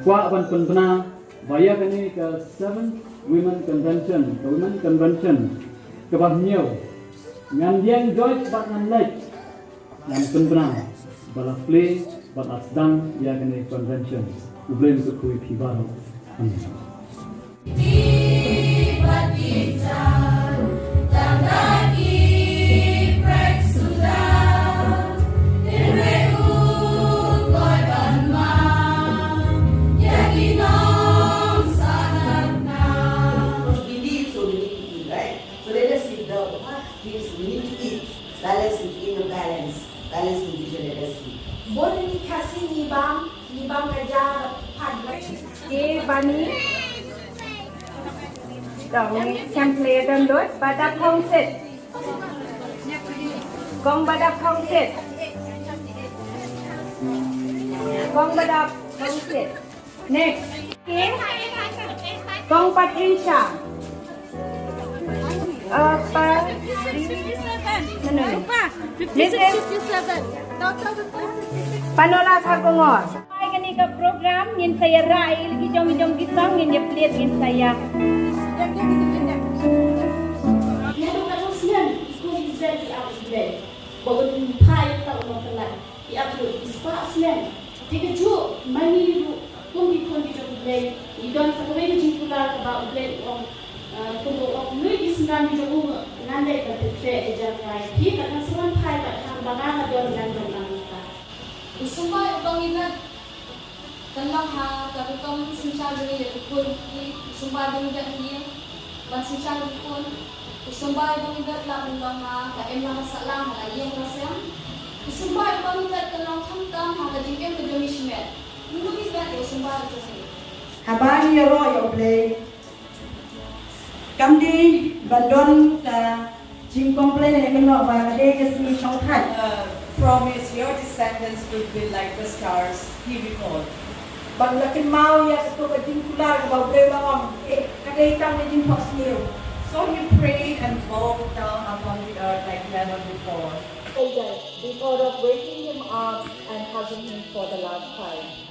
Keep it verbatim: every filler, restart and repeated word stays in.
Kwah ban pynbna ba ïa kane ka seventh Women Convention, ka Women Convention kaba hynñiew, ngan ïeng join bad ngan leit, ngan pynbna ba la plie bad la sdang ïa kane convention. U Blei un kyrkhu ïa phi baroh. Amen. Indeed, so we need to eat, right? So let us eat the what? Things we need to eat. Balance, we eat the balance. Balance, we eat the legacy. Bun ni Khasi ni bam, ni bam ka ja pad. Ke bani. Dong ni sample dan dot, badap hong sit. Kong badap hong sit. Kong badap hong sit. Next. Kong Patricia. Uh, pa, no, no, no. Missus Panola Kharkongor. Ai kani ka program ngin sa ïa rai lagi jong jong ki song ngin ïa plie ngin sa ïa. Ïa dong ka snem, ko Israel ki ap Israel. Ba un phai ta u nongkyllad. Ki ap ruh ki spah snem. Te kajuh mani ruh kum ki khun ki jong U Blei, ngi don sa kawei ka jingkular kaba U Blei u ong, ah, kum u ong, lui ki synran ki jong u ngan leit ban pyntrei ïa ka jingrai. Phi kat ngan sa wan phai bad hangba nga nga don ngan don lang mynta. U symbai uba ngi leit Kan long ha ka rukom synshar jong ngi ïa ki khun ki, u symbai ba ngi beh ïa ki ban synshar ïa ki khun. U symbai ba ngi beh lah ban long ha ka imlang ka sahlang ha ka ïing ka sem. U symbai ba ngi beh kan long khamtam ha ka jingim ka jong ngi shimet. Mano ngi beh ïa u symbai jong ngi. Haba ngi ïaroh ïa U Blei. Kam dei ban don ka jingcomplain ïa kano ba ka dei ka sngi shongthait. Uh, promise your descendants will be like the stars, he recalled. Ban la kynmaw ïa kato ka jingkular kaba U Blei u la ong, eh, ka dei tang ka jingphohsniew. So he prayed and bowed down upon the earth like never before. Savior, the thought of waking him up and hugging him for the last time.